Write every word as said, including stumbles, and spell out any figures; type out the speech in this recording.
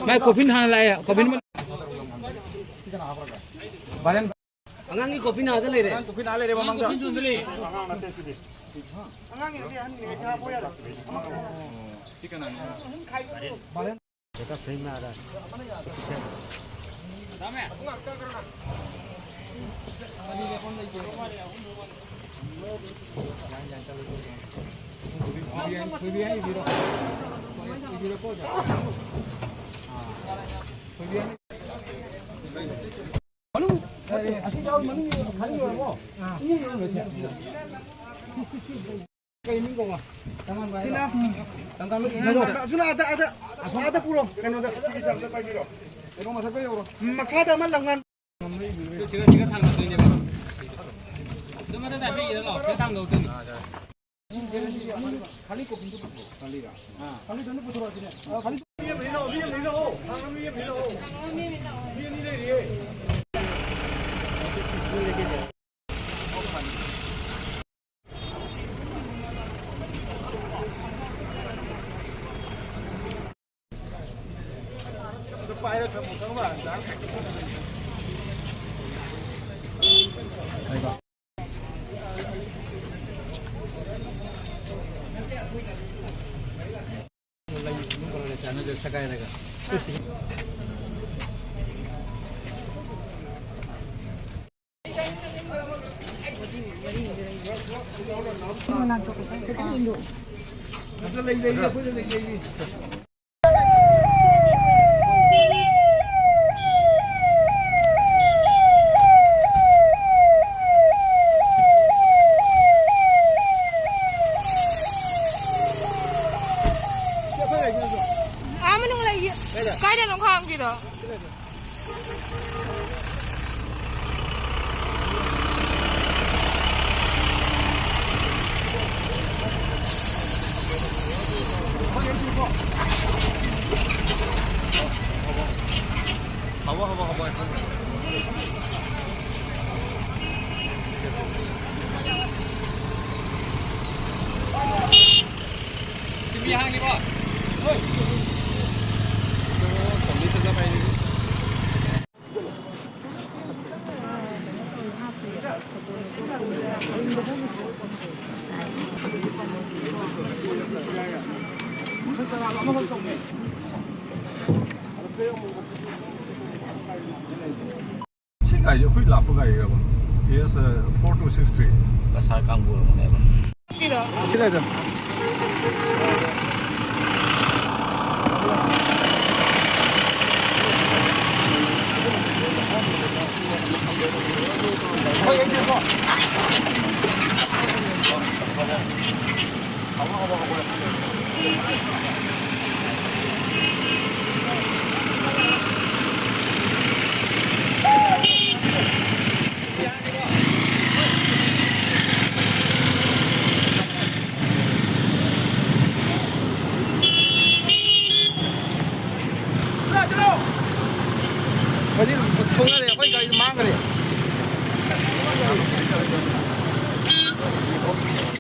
ꯃꯥꯏ coffin ꯍꯥꯟꯅ ꯂꯥꯛꯑꯦ, coffin. ꯑꯉꯥꯡꯒꯤ ꯀꯣꯐꯤꯟ ꯑꯥꯗ ꯂꯩꯔꯦ꯫ ꯑꯉꯥꯡ ꯀꯣꯐꯤꯟ ꯑꯥ ꯂꯩꯔꯦ ꯃꯃꯥꯡꯗ꯫ ꯑꯉꯥꯡꯒꯤ ꯅꯠꯇꯦ, ꯑꯍꯟꯒꯤꯅꯦ, ꯑꯩ ꯍꯥꯞꯄ ꯌꯥꯔꯦ꯫ ꯁꯤ ꯀꯅꯥꯅꯣ? ꯃꯅꯨꯡ, ꯑꯁꯤ ꯌꯥꯎ, ꯃꯅꯨꯡ ꯈꯔ ꯌꯧꯔꯕꯣ? ꯏꯅꯦ ꯌꯧꯔꯝꯃꯦ ꯁꯦ꯫ ꯀꯩ ꯃꯤꯡ ꯀꯧꯕ? ꯁꯤꯅ ꯀꯩꯅꯣ? ꯑꯗꯨꯅ ꯑꯗ, ꯑꯗ, ꯑꯗ ꯄꯨꯔꯣ, ꯀꯩꯅꯣꯗ꯫ ꯀꯩꯅꯣ ꯃꯊꯛꯇ ꯌꯧꯔꯣ꯫ ꯃꯈꯥꯗ ꯑꯃ ꯂꯪꯉꯥꯟ꯫ ꯁꯤꯒ, ꯁꯤꯒ ꯊꯥꯡꯒꯠꯇꯣꯏꯅꯦꯕ꯫ ꯑꯗꯨ ꯃꯊꯛꯇ ꯍꯥꯏꯐꯦꯠ ꯌꯦꯡꯉꯣ, ꯁꯤꯗ ꯊꯥꯡꯒꯠꯇꯣꯏꯅꯦ꯫ ꯈꯥꯂꯤ ꯀꯣꯐꯤꯟꯗꯨ ꯄꯨꯊꯣꯔꯛꯑꯣ꯫ ꯈꯥꯂꯤꯗꯣ? ꯑꯥ꯫ ꯈꯥꯂꯤꯗꯣ ꯑꯝꯇ ꯄꯨꯊꯣꯔꯛꯑꯣ ꯁꯤꯅꯦ꯫ ꯑꯥ, ꯈꯥꯂꯤ꯫ ꯃꯤ ꯑꯃ ꯂꯩꯔꯣ, ꯃꯤ ꯑꯃ ꯂꯩꯔꯣ꯫ ꯃꯤ ꯑꯃ ꯂꯩꯔꯣ꯫ ꯃꯤ ꯑꯅꯤ ꯂꯩꯔꯤꯌꯦ꯫ ꯑꯥ ꯃꯅꯨꯡ ꯂꯩ-, ꯀꯥꯏꯗꯅꯣ ꯈꯥꯝꯒꯤꯗꯣ? ꯁꯤ ꯒꯥꯔꯤꯁꯦ ꯑꯩꯈꯣꯏ ꯂꯥꯛꯄ ꯒꯥꯔꯤꯔꯕ? S four two six three. ꯀꯁꯥꯔ ꯀꯥꯡꯕꯨ ꯑꯣꯏꯔꯝꯒꯅꯦꯕ꯫ ꯁꯤ ꯂꯩꯔꯦ꯫ ꯍꯧꯖꯤꯛ ꯊꯣꯡꯅꯔꯦ, ꯑꯩꯈꯣꯏ ꯒꯥꯔꯤꯗꯨ ꯃꯥꯡꯈ꯭ꯔꯦ꯫